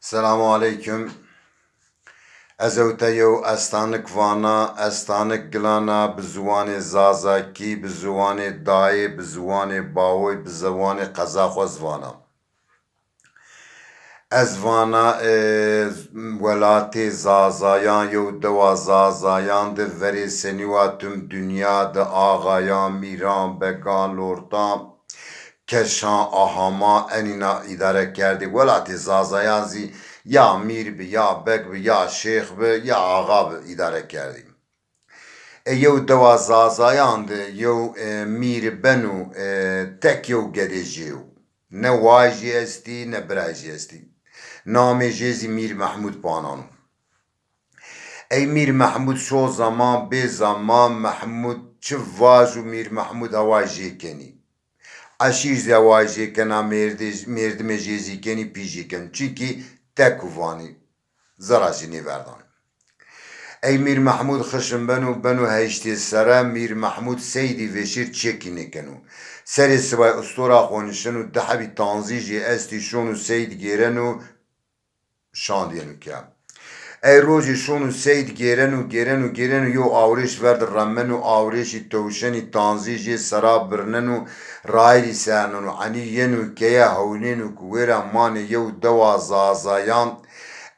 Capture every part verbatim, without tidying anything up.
Selamu aleykum. Ez ewte yew estanik vana, estanik gilana bi ziwanê Zazakî, bi ziwanê dayê, bi ziwanê bawoy, bi ziwanê qeza xo ez vana. Ez vana, e, welatê Zazayan, yew dewa Zazayan de verê senî wa tüm dinya de axayan, mîran, began, lortan, keşan, ahama enîna îdare kerdê. Welatê Zazayan zî ya mîr bi, ya beg bi, ya şêx bi, ya axa bi îdare kerdê. E, yew dewa Zazayan de yew, e, mîr beno, e, tek yew gedê jê yo. Ne way jê estî, ne biray jê estî. Namê jê zî Mîr Mehmûd Panan o. Ey Mîr Mehmûd şo zeman bê zeman Mehmûd çi vaj û Mîr Mehmûd heway jê kenî. Eşîr zî heway jê kena, mêrdê-, mêrdimê jê zî kenî, pî jê keno. Çimkî tek û vanî zera jî nêverdanê. Ey Mîr Mehmûd xişm beno, beno heştê sere, Mîr Mehmûd seydî vêşêr çekî nêkeno. Serê sibay ustora xo nişeno, di hebî tanzî jê estî, şono seyd gêreno, şandî yeno ke. Ey rojê şono seyd gêreno, gêreno, gêreno, yew awrêş ver di remeno, awrêşî tewşenî tanzî jê sera birneno, rayîrî serneno. Enî yeno keye hewnêno ke wêra manê yew dewa Zazayan,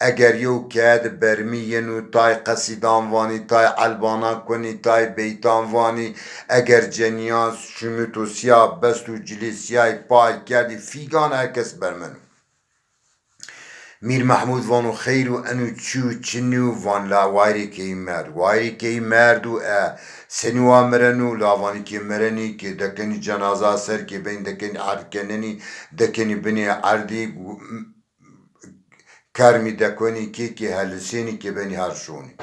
eger yew keye di bermî yeno, tay qesîdan vanî, tay elbanan kunî, tay beytan vanî, eger cenîyan şumit û sîya best û cilê sîyayî pay kerdî, fîgan her kes bermeno. Mîr Mehmûd vano xeyr o, eno çi yo çi nîyo? Van la wayirê keyî merd. Wayirê keyî merd o, e, senî wa mireno? La vanî kê mirenî, kê dekenî cenaza ser, kê benî dekenî erd kenenî, dekenî binê erdî, kermî dekenî, kê kê helisênî, kê benî her şonî.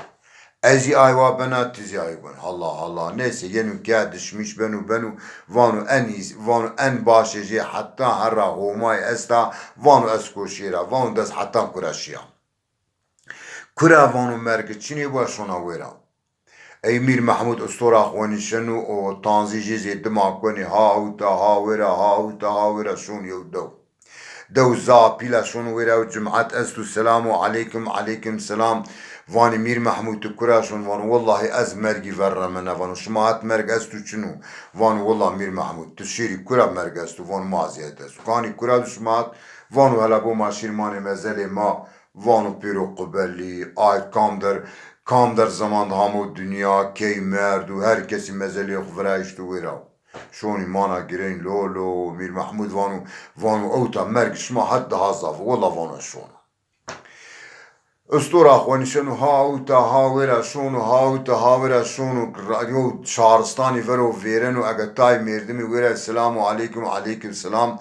Ez zî ay wa bena, ti zî ay wa bena. Halla, halla. Neyse, yeno ke dişmîş beno, beno, vano en îs-, vano en başê jê heta herra Homay esta, vano ez koşî ra, vano dest heta kura şîya. Kura vano mergi çinê wa şona wêra. Ey Mîr Mehmûd ustora xo nişeno û tanzî jê zê dima konê ha ewta ha wêra, ha ewta ha wêra şon yew dew. Dew za pîla şono wêra, yew cimat esto, selamu aleykum, aleykum selam. Vanî Mîr Mehmûd, ti kura şon? Vano wellahî ez mergî ver remena. Vano şima het merg esto çin o? Vano wella Mîr Mehmûd, ti şêrî kura merg esto? Vano ma zî het esto. Kanî kura di şima het? Vano hela bo ma şêrî manê mezelê ma. Vano pêro qubelî, ay kam der, kam der zeman de hamo dinya key merd û her kesî mezelê xo virayîşto wêra. Şonî mana girên lolo, Mîr Mehmûd vano, vano ewta merg şima het daha zaf o, wela vano ez şona. Ustora xo nişeno ha ewta ha wêra şono, ha ewta ha wêra şono, ra-, yew şaristanî vero vêreno, ege tay mêrdimî wêra selamu aleykum, aleykum selam.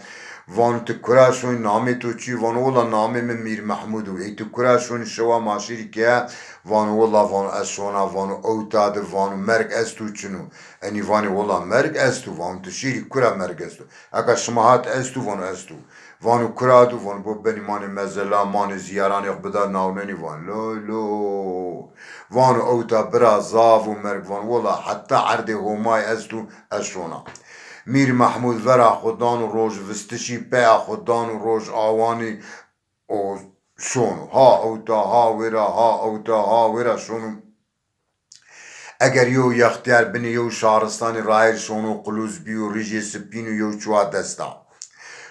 Vano ti kura şonî, namê to çi? Vano wela namê mi Mîr Mehmûd o. Ey ti kura şonî, şewa ma şêrî ke? Vano wela, vano ez şona, vano ewta di, vano merg esto çin o? Enî vanê wela merg esto. Vano ti şêrî kura merg esto? Eka şima het esto? Vano esto. Vano kura do? Vano bo benî manê mezela, manê zîyaranê xo bida nawnenî. Vano lo lo. Vano ewta bira zaf o merg. Vano wela heta erdê Homay esto, ez şona. Mîr Mehmûd vera xo dano rojvistişî, peya xo dano rojawanî û şono. Ha ewta ha wêra, ha ewta ha wêra şono. Eger yew yextiyar binê yew şaristanî rayîr şono, quluz bîyo, rijê sipîn o, yew çuwa desta.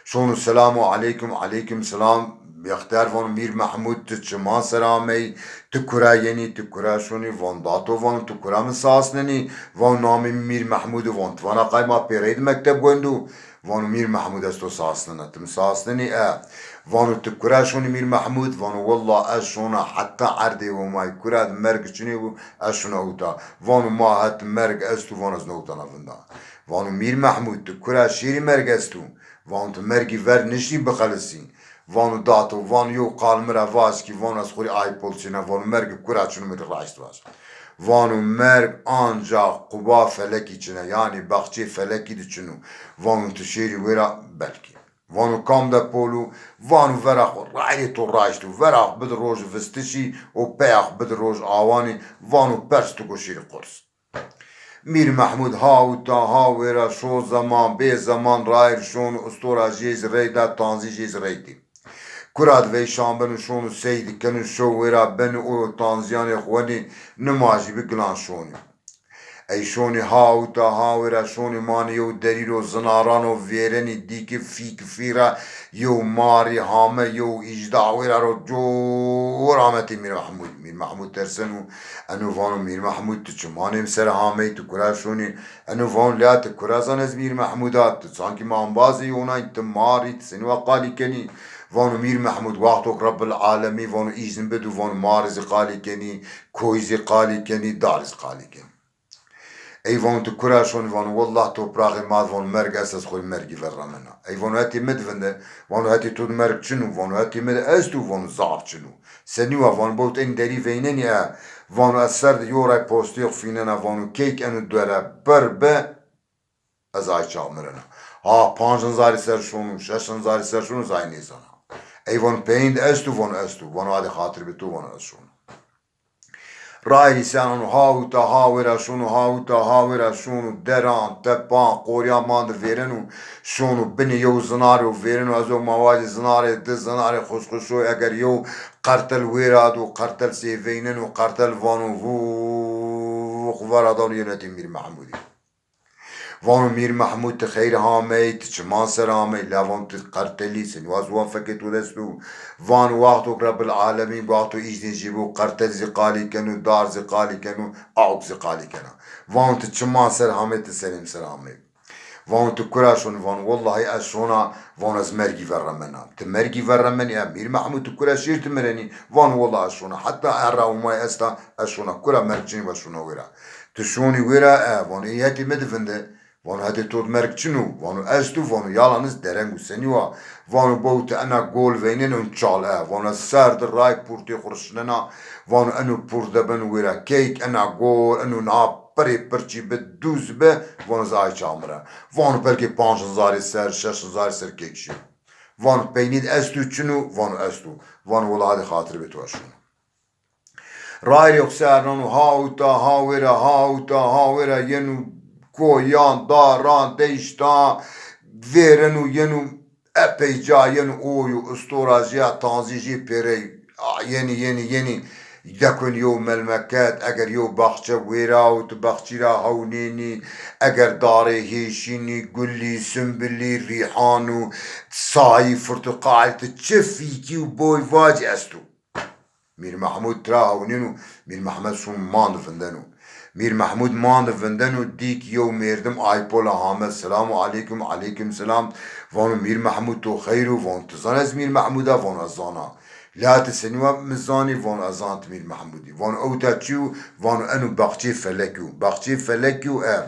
Şono selamu aleykum, aleykum selam. Yextiyar vano Mîr Mehmûd, ti çiman ser ameyî, ti kura yenî, ti kura şonî? Van dato, vano ti kura mi sasnenî? Van namê mi Mîr Mehmûd o. Van ti vana qay ma pêrey di mekteb wendo? Vano Mîr Mehmûd ez to sasnena, ti mi sasnenî? E. Vano ti kura şonî Mîr Mehmûd? Vano wella ez şona heta erdê Homay, kura di merg çinê bo, ez şona ewta. Vano ma het merg esto, vano ez newtana vinda. Vano Mîr Mehmûd, ti kura şêrî merg esto? Vano ti mergî ver niştî bixelisî? Vano dato, vano yew qal mi ra vaj kî, vano ez xo rê ay pol çêna, vano merg kura çin o mi rê raşt vaj. Vano merg ancax quba felekî çin a, yanî baxçê felekî di çin o. Vano ti şêrî wêra? Belkî. Vano kam de pol o? Vano vera xo rayîrê to raşt o, vera xo bidi rojvistişî û peya xo bidi rojawanî, vano pers ti go şêrî qurs. Mîr Mehmûd ha ewta ha wêra şo zeman bê zeman rayîr şono, ustora jê zî rey da, tanzî jê zî rey dî. Kura di veyşan beno şono sey di keno şew wêra beno o tanzîyanê xwenê nimajî bi gilan şonî. Ey şonî ha ewta ha wêra şonî manê yew derî ro zinaran o vêrenî dîki fîk fî ra yew marî hame yew îjda wêra ro cor ametê Mîr Mehmûd. Mîr Mehmûd terseno eno vano Mîr Mehmûd tu çimanê mi ser hameyî tu kura şonî? Eno vano lea ti kura zan ez Mîr Mehmûd a, tu sankî mi embazê yonayî, ti marî, ti senî wa qalî kenî? Vano Mîr Mehmûd wexto ke Rebbil Alemî vano îzin bido vano marî zî qalî kenî, koyî zî qalî kenî, darî zî qalî kenî. Ey vano tu kura şonî? Vano wellah topraxê ma di vano merg est, ez xo rê mergî ver remena. Ey vano hetê mi di vinde? Vano hetê to di merg çin o? Vano hetê mi di esto? Vano zaf çin o. Senî wa? Vano bawt ên derî veynenî e. Vano ez ser di yo ray postê xo fînena, vano keyk eno dere birr bi, ez ay çax mirena. Ha panc hezarî ser şono, şeş hezarî ser şono, ez ay nêzana. Ey vano peyîn di esto? Vano esto. Vano adê xatir bi to, vano ez şono. Rayîrî ser ano ha ewta ha wêra şono, ha ewta ha wêra şono, deran, tepan, qorîya ma di vêreno, şono binê yew zinarê û vêreno, ez o ma vajî zinarê di, zinarê xuşxuşo, eger yew qertel wêra do, qertel sê veyneno, qertel vano vû, xo vera dano yeno hetê Mîr Mehmûdî. Vano Mîr Mehmûd ti xeyr hamey, ti çiman ser amey, la vano ti qertelî, senî wa ziwan fekê to dest o? Vano wexto ke Rebbil Alemîn wexto îznê jê bo, qertel zî qalî keno, dar zî qalî keno, awk zî qalî kena. Vano ti çiman ser hamey, ti serê mi ser amey. Vano ti kura şonî? Vano wellahî ez şona, vano ez mergî ver remena. Ti mergî ver remenî? E Mîr Mehmûd ti kura şêr ti mirenî? Vano wellahî ez şona. Heta erra Umay esta ez şona. Kura merg çinî ve şona wêra. Ti şonî wêra? E. Vano ê hetê mi di vinde? Vano hetê to di merg çin o? Vano esto. Vano yalaniz dereng o. Senî wa? Vano bawt ti ena gol veynenê û çal e. Vano ez ser di ray purtê xo rişnena. Vano eno purt de beno wêra keyk ena gol, eno niha pirê pirçî bi, duz bi, vano ez ay çax mire. Vano belkî panc hezarî ser, şeş hezarî ser keyk şîyo. Vano peynî di esto, çin o? Vano esto. Vano wela adê xatir bê to, ez şona. Rayîrê xo ser nano ha ewta ha wêra, ha ewta ha wêra yeno koyan, daran, deyştan, vêreno yeno epey ca yeno oy û istora jê ya tanzî jê pêrey. A, yenî, yenî, yenî. Dekonî yew melmeket, eger yew baxçe wêra û tu baxçî ra hewnênî, eger darê hêşînî, gulî, simbilî, rîhan û sayî, firtuqalî, ti çi fîkî û boy vacî esto. Mîr Mehmûd tira hewnêno, Mîr Mehmed şono man di vindeno. Mîr Mehmûd man di vindeno, dîk yew mêrdim ay pola hame, selamu aleykum, aleykum selam. Vano Mîr Mehmûd to xeyr o? Vano ti zan ez Mîr Mehmûd a? Vano ez zana. La ti senî wa mi zanî? Vano ez zan ti Mîr Mehmûd î. Vano ewta çi yo? Vano eno baxçê felekî yo. Baxçê felekî yo e.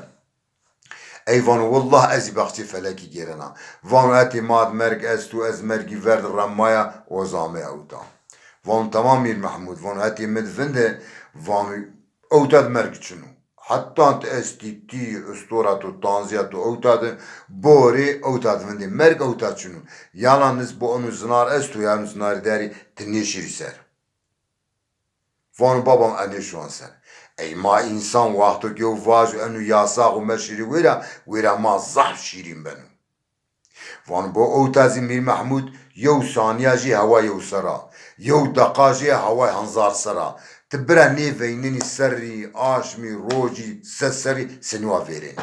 Ey vano willah ez zî baxçê felekî gêrena. Vano hetê ma di merg esto, ez mergî ver di remaya, o ez amey ewta. Vano tamam Mîr Mehmûd, vano hetê mi di vinde, vano ewta di merg çin o. Hetan ti estî, ti, istora to, tanzîya to ewta di borê, ewta di vindê. Merg ewta çin o. Yalaniz bo eno zinar esto ya, eno zinarî derî ti nêşirî ser. Vano baba mi, ez nêşowan ser. Ey ma însan wexto ke yew vajo eno yasax o meşirî wêra, wêra ma zaf şîrîn beno. Vano bo ewta zî Mîr Mehmûd yew sanîya jê hewa yew ser a. Yew deqa jê hewa henzar ser a. Ti bira nêveynenî serrî, aşmî, rocî, se serrî senî wa vêrenî.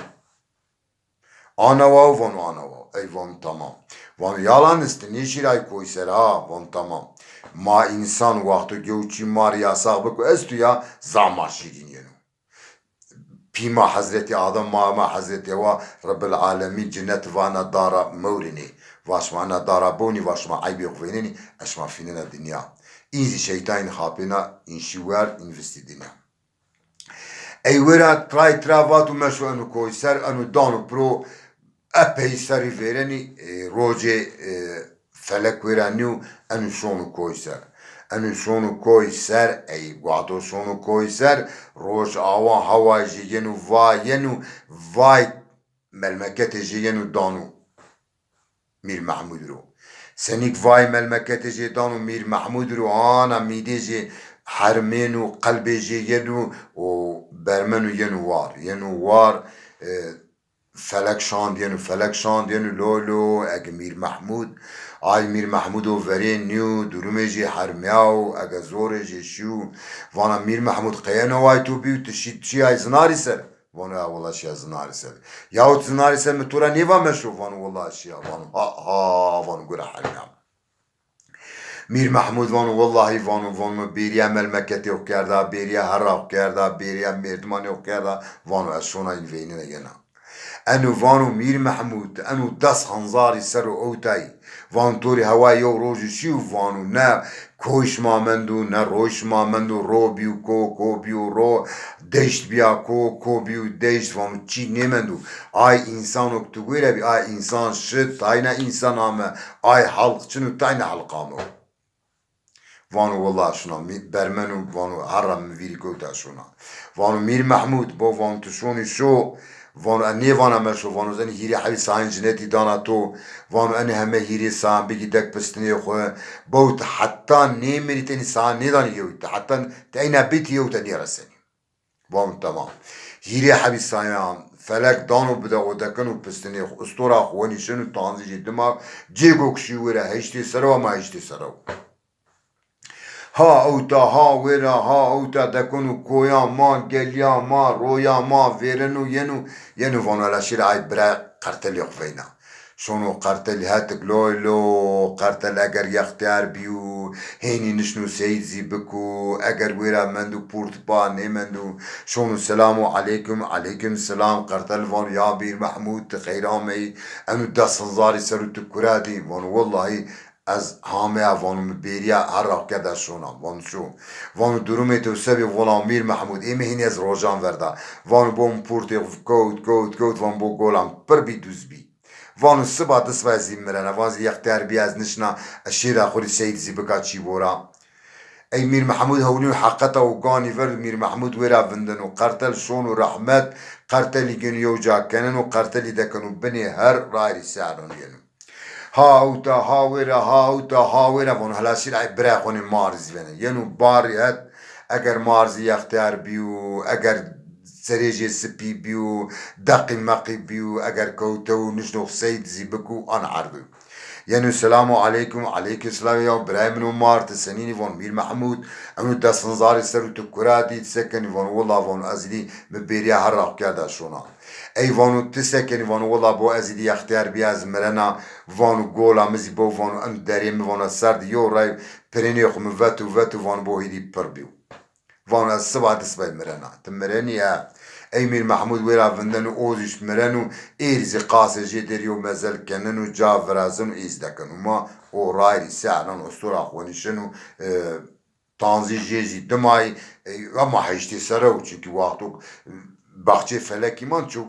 Ana waw? Vano ana waw. Ey vano tamam. Vano yalaniz ti nêşîrayî koy ser ha? Vano tamam. Ma însan wexto ke yew çî ma rê yasax biko esto ya, zaf ma şîrîn yeno. Pî ma Hezretî Adem, mama Hezretî Hewa, Rebbil Alemîn cinnet va ena dara mewrînê. Va şima ena dara bonî, va şima eybê xo veynenî, ez şima fînena dinya. În zî şeytanîn xapêna, în şî wer, în vistî dinya. Ey wêra tray tira vato meşo eno koy ser, eno dano piro, epey serrî vêrenî, e, rocê, e, felek wêra nîyo, eno şono koy ser. Eno şono koy ser, ey wexto şono koy ser, roc awa hewa jê yeno va yeno, vay melmeketê jê yeno dano Mîr Mehmûd ro. Senîk vay melmeketê jê dano Mîr Mehmûd ro, ana mîdê jê hermêno, qelbê jê yeno û bermeno yeno war. Yeno war, e, felek şand yeno, felek şand yeno, lo lo, ege Mîr Mehmûd Ay Mîr Mehmûdo verên nîyo, durumê jê hermîyaw, ege zorê jê şîyo. Vana Mîr Mehmûd qeyeno way to bîyo, ti şî, şîyay zinarî ser? Vano ya wela şîya zinarî ser. Yaw ti zinarî ser mi to ra nêva meşo? Vano wela şîya. Vano ha ha, vano gura hermîya. Mîr Mehmûd vano, wellahî vano, vano mi bêrîya melmeketê xo kerda, bêrîya herra xo kerda, bêrîya mêrdimanê xo kerda, vano ez şona în veynine yena. Eno vano Mîr Mehmûd, eno des henzarî ser o ewtay, vano to rê heway yew rojî şîyo, vano ne koyş ma mendo, ne rojş ma mendo, ro bîyo ko, ko bîyo ro, deşt bîya ko, ko bîyo deşt, vano çî nêmendo. Ay însano ke tu wêre bî, ay însan şi, tayna însan ame, ay helq çin o, tayna helq ame. Vano wela şuna, mî-, bermeno, vano herra mi vîrî kewta şona. Vano Mîr Mehmûd, bo vano tu şonî şo, vano ez nêvana meşo, vano ez enî hîrê hewî sayên cinetî dana to, vano enî heme hîrê sayan bigî dek pistinê xwu, bo ti heta nêmirî ti enî sayan nêdanî yewî, ti heta ti eyna bitî yew te nêresenî. Vano temam. Hîrê hebî sayan, felek dano bi de o dekeno pistinê xwu, ustora xwu wenî şeno tanzî jê dima, cêgo ke şî wêre heştê serew ama heştê serew. Ha ewta, ha wêra, ha ewta dekeno koya ma, geliya ma, roya ma, vêreno yeno, yeno vano hela şêrê ay bira qertelê xwu veyna. Şono qertelî hetik loy lo, qertel eger yextiyar bîyo, hênî nişno seyîd zî biko, eger wêra mendo pûr tipa nêmendo. Şono selamu aleykum, aleykum selam, qertel vano ya Mîr Mehmûd ti xeyr ameyî, eno des henzarî ser o ti kura dî? Vano wellahî ez hameya vano mi bêrîya herra xo kerda şona, vano şo. Vano durumê to se bî? Vano Mîr Mehmûd ê mi hînî ez rojan verda. Vano bo mi pûrtê xo kewt, kewt, kewt, vano bo gola mi pir bî duz bî. Vano siba di siba ez zî mirena. Vano zî yextiyar bîya ez nişna, ez şêra xwu rê seyîd zî bika çî bora. Ey Mîr Mehmûd hewlîno heqeta o ganî ver, Mîr Mehmûd wêra vindeno. Qertel şono rehmet, qertelî gêno yew ca keneno, qertelî dekeno binê her, rayîrî serdano yeno. Ha ewta, ha wêra, ha ewta, ha wêra, vano hela şêrê ay birayê xwu nê mar zî vene. Yeno barî het, eger mar zî yextiyar bîyo, eger serê jê sipî bîyo, deqî meqî bîyo, eger kewtew nişno seyîd zî biko, ana erdo. Yeno selamu aleykum, aleykum selam, ya birayê min o mar, ti senînî? Vano Mîr Mehmûd, eno des henzarî ser o ti kura dî, ti se kenî? Vano wela vano ez zî mi bêrîya herra xwu kerda şona. Ey vano ti se kenî? Vano wela bo ez zî yextiyar bîya ez mirena, vano gola mi zî bo, vano en derê mi vano ser di yew ray pirênê xwu mi veto veto, vano bo hêdî pir bîyo. Vano ez siba di sibay mirena. Ti mirenî he? Ey Mîr Mehmûd wêra vindeno, o zî mireno, êrî zî qasê jê derî yew mezel keneno, ca virazeno, ê zî dekeno ma. O rayîrî serdano, ustora xwu wenî şeno, e, tanzî jê zî dimayî, e, ama heştê serew, çunkî wexto baxçê felekî man ço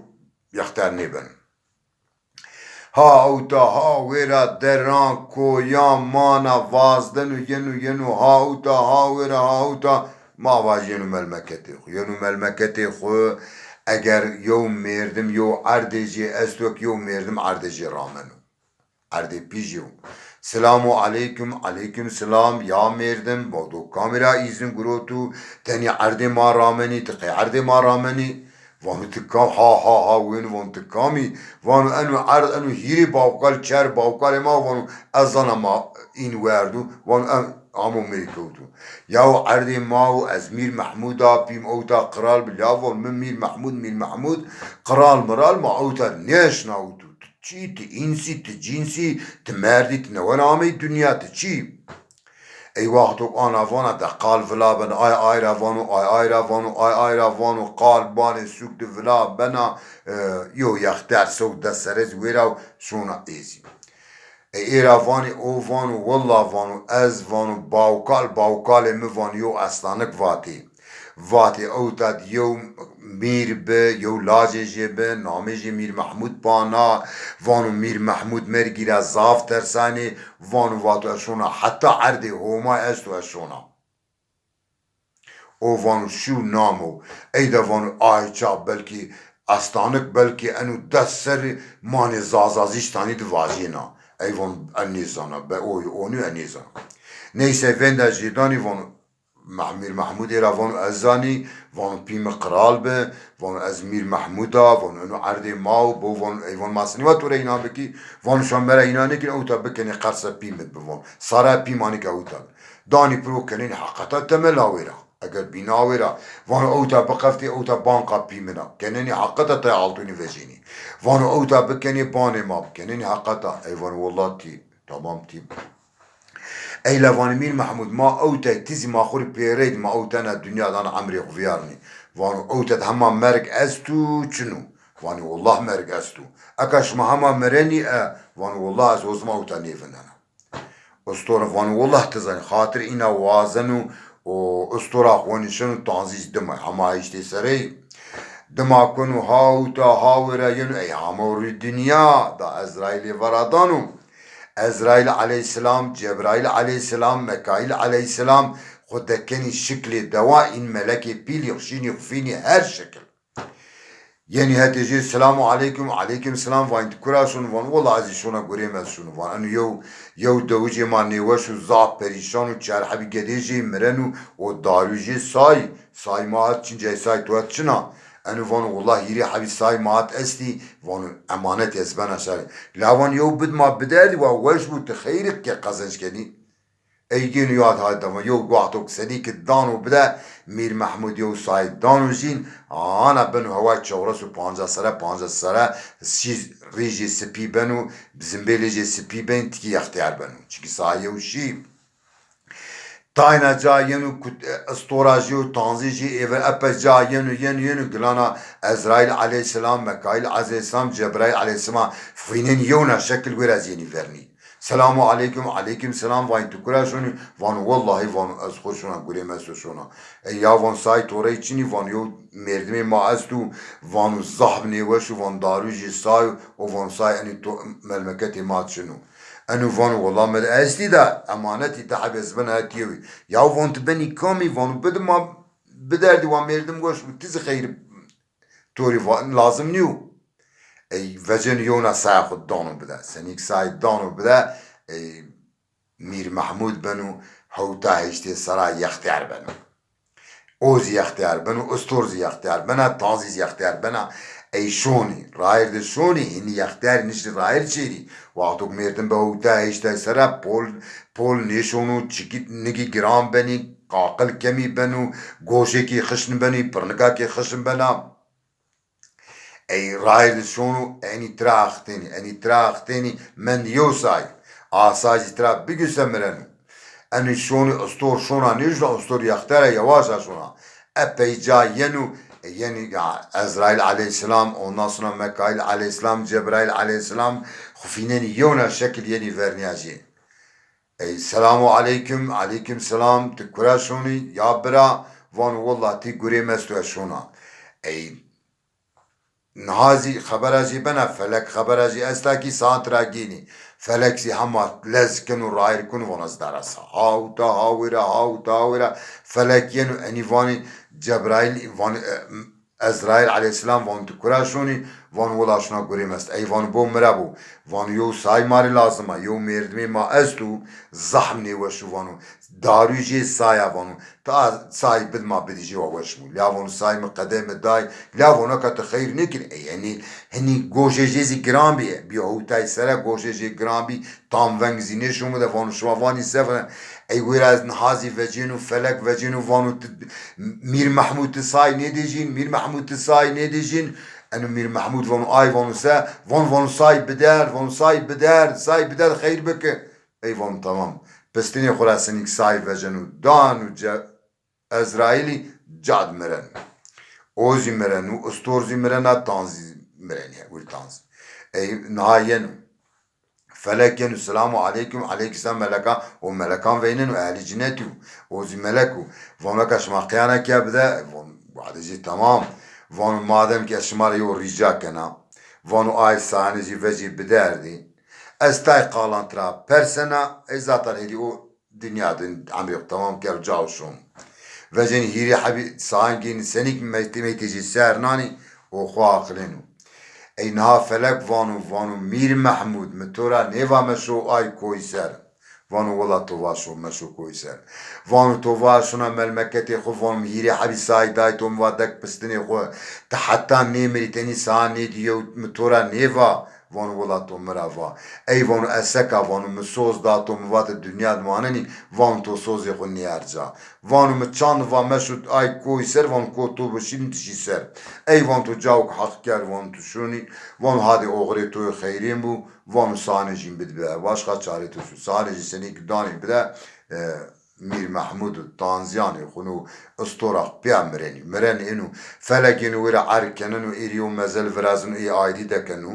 yextiyar nêbeno. Ha ewta, ha wêra, deran, koyan, mana, vazdeno, yeno, yeno, ha ewta, ha wêra, ha ewta, ma vajî yeno melmeketê xwu. Yeno melmeketê xwu, eger yew mêrdim, yew erdê jê esto ke yew mêrdim erdê jê rameno. Erdê pî jî yo. Selamu aleykum, aleykum selam, ya mêrdim, bo do kamî ra îzin giroto, ti enî erdê ma ramenî, ti qey erdê ma ramenî? Vano ti kam, ha ha ha wêno, vano ti kam î? Vano eno erd, eno hîrê bawkal, çer bawkalê ma, vano ez zana ma în werdo, vano en amo mi rê kewto. Yaw erdê ma wo, ez Mîr Mehmûd a, pî mi ewta qiral bi, la vano mi Mîr Mehmûd, Mîr Mehmûd, qiral miral ma ewta nêşnawito. Ti çî, ti îns î, ti cîns î, ti merd î, ti newena ameyî dinya, ti çî? Ey wexto ana vana de qal vila bena, ay ay ra vano, ay ay ra vano, ay ay ra vano, qal banê sûk de vila bena, e, yo yextiyar sew des serre zî wêra şona ê zî. Ey ê ra vanî, o vano, willa vano, ez vano, bawkal, bawkalê mi vano, yo estanik vatê. Vatê ewta di yew mîr bi, yew lacê jê bi, namê jê Mîr Mehmûd pana, vano Mîr Mehmûd mergî ra zaf tersanê, vano vato ez şona heta erdê Homa esto ez şona. O vano şî û namo. Ey de vano ay çax belkî estanik belkî eno des serrî manê zazazîştanî di vajêna. Ey vano ez nêzana, be o yo, o nîyo, ez nêzana. Neyse vênda jêdanî vano Meh-, Mîr Mehmûdê ra vano ez zanî, vano pî mi qral bi, vano ez Mîr Mehmûd a, vano eno erdê ma û bo, vano ey vano ma senî wa to rê înan bikî, vano şima mi rê înan nêkî, ewta bikenê qerse pî mi bi, vano sare pî ma nîka ewta bi. Danî piro kenenî heqeta temela wê ra. Eger bîna wê ra, vano ewta biqeftê, ewta banka pî min a. Kenenî heqeta tey altûnî vejênî. Vano ewta bikenê banê ma bi. Kenenî heqeta. Ey vano wela tî, tamam tî. Ey la vanê Mîr Mehmûd, ma ewtay ti zî ma xwu rê pêrey dî, ma ewtena dinya dana emrê xwu vîyarnî. Vano ewta di hema merg estû çin o? Vanê wela merg estû. Eka şima hema mirenî e? Vanê wela ez hozim ewta nêvindena. Ustor vanê wela ti zanî, xatir îna wazeno û ustora xwu nîşeno, tanzî zî dima hema hiştê serey. Dima kuno ha ewta ha wêra yeno, ey hema rû dinya da Ezraîlê vera dano. Ezraîl eleyhîsselam, Cebraîl eleyhîsselam, Mekaîl eleyhîsselam xwu dekenî şiklê dewa, în melekê pîlî, şînî, xufînî, her şikil. Yenî hetê jê selamu aleykum, aleykum selam, vanî ti kura şono? Van wela ez zî şona gurê mi ez şono. Van eno yew, yew dewicê ma nêweş û zaf perîşan û çar hebî gedê jê mireno û darû jê say, say ma het çin, cay say to het çin a. Eno vano wela hîrê hebî say ma het estî, vano emanetî ez bena şarê. La van yew bid ma biderdî wa weş bû, ti xeyrî ke qezenc kenî. Ey gêno yad hay dema, yew wexto ke senî ke dano bide, Mîr Mehmûd yew say dano jîn, ana beno heway çewres û pancas sere, pancas sere, şî rî jê sipî beno, zimbêlê jê sipî bên, tikî yextiyar beno. Çikî say yew şî. Tayna ca yeno ku, e, istora jê û tanzî jê êver epey ca yeno, yeno, yeno, gilana Ezraîl eleyhîsselam, Mekaîl eleyhîsselam, Cebraîl eleyhîsselam fînên yewna şekil wêra zî yenî vernî. Selamu aleykum, aleykum selam, vanî tu kura şonî? Vano wellahî, vano ez xwu şona gurê mi esto şona. E ya, van say to rey çinî? Van yew mêrdimê ma esto, vano zaf nêweş o, van darû jê say o, van say enî to melmeketê ma çin o. Eno vano wela mi de estî de emanetî, di hebî ez bena het yewî. Ya van ti benî kamî? Vano bidi ma biderdî, wa mêrdim weş bû, ti zî xeyrî to rê va-, lazim nîyo. Ey veceno yewna saya xwu dano bide. Senî ke say dano bide, ey Mîr Mehmûd beno hewta heştê sera yextiyar beno. O zî yextiyar beno, ustor zî yextiyar bena, tanzî zî yextiyar bena. Ey şonî, rayîr de şonî, hinî yextiyarî niştî rayîr çêrî. Wexto ke mêrdim bi hewta heştay sera, pol, pol nêşono, çikî nigî giran benî, qaqil kemî beno, goşekî xişn benî, pirnikakê xişn bena. Ey rayîr de şono, enî tira axtênî, enî tira axtênî, mendî yew say. A say zî tira biguse mireno. Enî şonî, ustor şona nêşona, ustor yextera yewaşa şona. Epey ca yeno, e, yenî, ya, Ezraîl eleyhîsselam, ondan sonra Mekaîl eleyhîsselam, Cebraîl eleyhîsselam, xwu fînenî yewna şekil yenî vernîya jê. Ey selamu aleykum, aleykum selam, ti kura şonî? Ya bira, vano wella ti gurê mi esto ez şona. Ey Niha zî xebera jê bena, Felek xebera jê esta kî saet ra gênî. Felek zî hema lez keno, rayîr keno, vano ez deresa. Hawta hawêra, hawta hawêra. Felek yeno, enî vanî Cebraîl, vanî, e, Ezraîl eleyhîsselam, vano tu kura şonî? Vano wela şona gurê mi est. Ey vano bo mi ra bo. Vano yew say ma rê lazim a, yew mêrdimê ma esto, zaf nêweş o vano. Darû jê saya vano. Ta say bid ma bidî jê wa weş bû. La vano say mi qedê mi day. La vano ka ti xeyr nêkirî. E, yenî hinî goşê jê zî giran bî. Bîyo hewtay sere, goşê jê giran bî. Tam veng zî nêşomo de, vano şima vanî se falan. Ey wêra ez niha zî vecêno, Felek vecêno, vano ti, Mîr Mehmûd ti say nêdê jîn, Mîr Mehmûd ti say nêdê jîn. Eno Mîr Mehmûd vano ay, vano se, van vano say biderd, vano say biderd, say biderd xeyr bike. Ey vano tamam. Pistinê xwu ra senî ke say veceno, dano ce-, Ezraîlî, cad mireno. O zî mireno, ustor zî mirena, tanz zî mirenî, wir tanz. Ey niha yeno. Felek yeno, selamu aleykum, aleykum selam meleka, o melekan veyneno, ehlî cinetî yo. O zî melek o. Vano ka şima qiyana ke bide, van, wade zî tamam. Vano madem ke ez şima ra yew rîca kena. Vano ay sayanê zî vecî biderdî. Ez tay qalan tira persena, ez zaten hêdî o dinya de emrê xwu temam kerd, cao şon. Vecênî hîrê hebî saen gênî, senî ke meytê, meytê jê ser nanî, o xwu aqilêno. Ey niha Felek vano, vano Mîr Mehmûd, mi to ra nêvame şo ay koyî ser. Vano wela to va şo meşo koy ser. Vano to va şona melmeketê xo, vano mi hîrê hebî say day to mi va dek pistinê xo. Ti heta nêmirî tenî saha nêdî yew mi to ra nêva. Vano wela to mi ra va. Ey vano ez seka vano mi soz da to mi va ti dinya di manenî, vano to sozê xo nêerca. Vano mi çand va meşo ay koy ser, vano ko to bişîn dişî ser. Ey vano to cawik heq kerd, vano tu şonî, vano hadê oxirê to yo xeyrên bû, vano sanê jîn bid bi. Başqa çarê to şu. Sanê jî senî ki danê bide, e, Mîr Mehmûd û tanzîyanê xwu nû istora pîya mirenî. Mirenî ênû felekê nû wêre erg keneno, êrî yew mezel virazino, ê ayrî dekeno.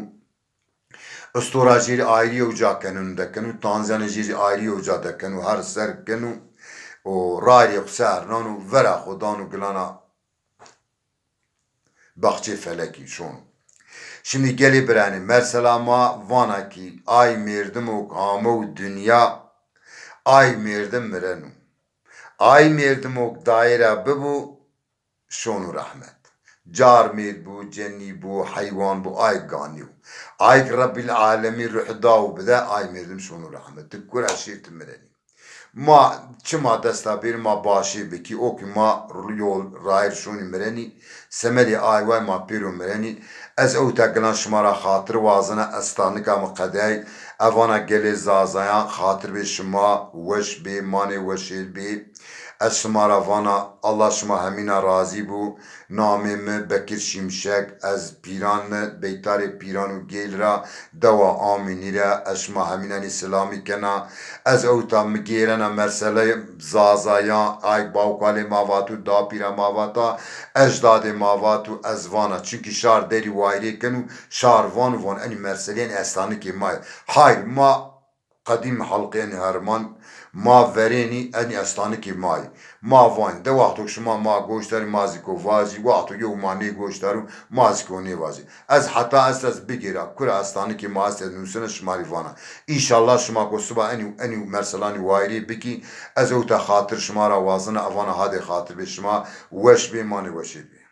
Istora jêrî ayrî yew ca keneno dekeno, tanzîyanê jêrî ayrî yew ca dekeno, her ser keno û rayîrê xwu ser nano, vera xwu dano gilana baxçê felekî şono. Şimdi gelê biranê, mersela ma vana ki ay mêrdimok amew dinya, ay mêrdim mireno. Ay mêrdimok dayê ra bibo, şono rehmet. Car mêrd bo, cenî bo, heywan bo, ay ganî yo. Ay ki Rebbîl Alemî ruh dawo bide, ay mêrdim şono rehmet. Ti kura şêr ti mirenî. Ma çima desta bêrî ma başê bikî, o ki ma yol rayir şonî mirenî, semedê ay way ma pêro mirenî. Ez ewta gilan şima ra xatir wazena, estanika mi qedey, evana gelê Zazayan xatir bê şima, weş bê, manê weşêr bê. Ez şima ra vana, Allah şima hemîna razî bo. Namê mi Bekir Şimşek, ez pîran mi, beytarê pîran û gêl ra, dewa Amînî ra, ez şima hemînanî silamî kena. Ez ewta mi gêrena mersele Zazayan, ay bawkalê ma vato, dapîra ma vata, ecdadê ma vato, ez vana. Çimkî şar derî wayîrê keno, şar vano, vano enî merselî, enî estanikê ma yê. Hayr, ma qedîm helqênî herman, ma verênî enî estanikê ma yê. Ma vanî, de wexto şima ma goş darî, ma zî ko vajî, wexto yew ma nêgoş daro, ma zî ko nêvajî. Ez heta est ez bigêra, kura estanikê ma est ez nusena şima rî vana. Înşallah şima ko siba enî, enî merselanî wayîrê bikî, ez ewta xatir şima ra wazena, evana hadê xatir bê şima, weş bê, manê weşê bê.